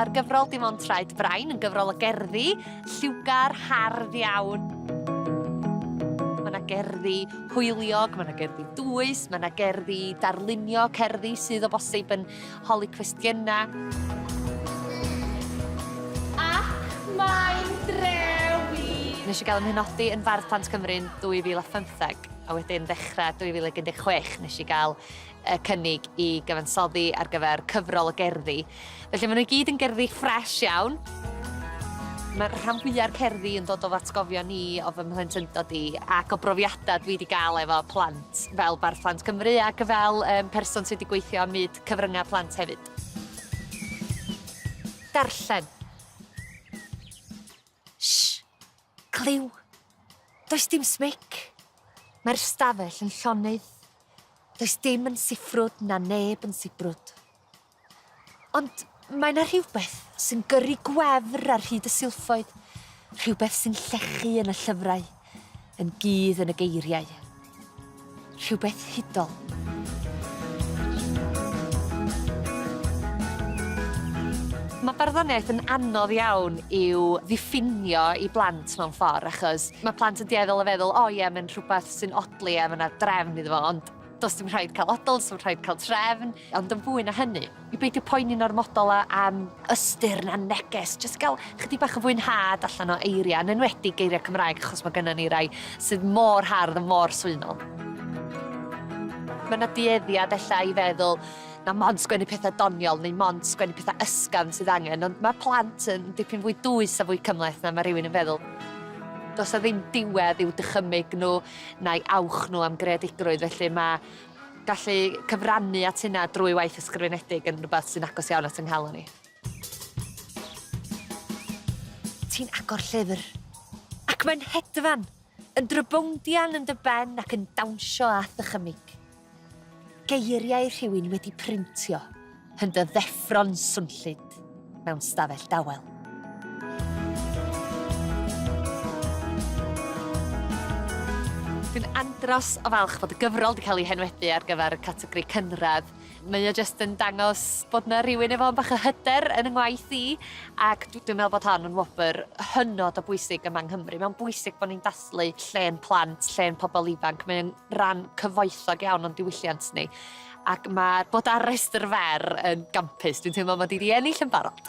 Mae'r gyfrol Dim Ond Traed Brain yn gyfrol o gerddi, lliwgar, hardd iawn. Mae yna gerddi hwyliog, mae yna gerddi dwys, mae yna gerddi darlunio, cerddi sydd o bosib yn holi cwestiynau. Ac mae'n drewi! Nes i gael 'y mhenodi yn Fardd Plant Cymru yn 2015 a wedyn ddechrau 2016 nes i gael y cynnig i gyfansoddi ar gyfer cyfrol o gerddi. Felly maen nhw i gyd yn gerddi ffres iawn. Mae'r rhan fwya'r cerddi yn dod o fy atgofion i, o fy mhlentyndod i, ac o brofiadau dwi wedi gael efo plant fel Bardd Plant Cymru ac fel um, person sydd wedi gweithio ym myd cyfryngau plant hefyd. Darllen. Shh! Clyw! Does dim smic. Mae'r stafell yn llonydd. Does dim yn siffrwd na neb yn sibrwd. Ond mae 'na rhywbeth sy'n gyrru gwefr ar hyd y silffoedd, rhywbeth sy'n llechu yn y llyfrau, yn gudd yn y geiriau. Rhywbeth hudol. Mae barddoniaeth yn anodd iawn i'w ddiffinio i blant mewn ffordd, achos mae plant yn dueddol o feddwl, o ie, mae'n rhywbeth sy'n odli a mae yna drefn iddo fo, ond does dim rhaid cael odl, does dim rhaid cael trefn, ond yn fwy na hynny, i beidio poeni'n ormodol am ystyr na neges, jyst gael chydig bach o fwynhad allan o eiriau, yn enwedig geiriau Cymraeg, achos mae gennym ni rai sydd mor hardd a mor swynol. Mae yna dueddiad ella i feddwl na mond sgwennu pethau doniol neu mond sgwennu pethau ysgafn sydd angen, ond mae plant yn dipyn fwy dwys a fwy cymhleth na mae rhywun yn feddwl. Does 'na ddim diwedd i'w dychymyg nhw na'i awch nhw am greadigrwydd, felly mae gallu cyfrannu at hynna drwy waith ysgrifenedig yn rhywbeth sy'n agos iawn at 'y nghalon i. Ti'n agor llyfr, ac mae'n hedfan, yn drybowndian yn dy ben ac yn dawnsio â'th ddychymyg. Geiriau rhywun wedi printio yn dy ddeffro'n swnllyd mewn stafell dawel. Dwi'n andros o falch bod y gyfrol 'di cael ei henwebu ar gyfer y categori cynradd. Mae o jyst yn dangos bod 'na rywun efo bach o hyder yn 'y ngwaith i ac dwi'n meddwl bod hon yn wobr hynod o bwysig yma yng Nghymru. Mae'n bwysig bod ni'n dathlu llên plant, llên pobl ifanc. Mae'n ran cyfoethog iawn o'n diwylliant ni. Ac mae bod ar restr fer yn gampus. Dwi'n teimlo mod i 'di ennill yn barod.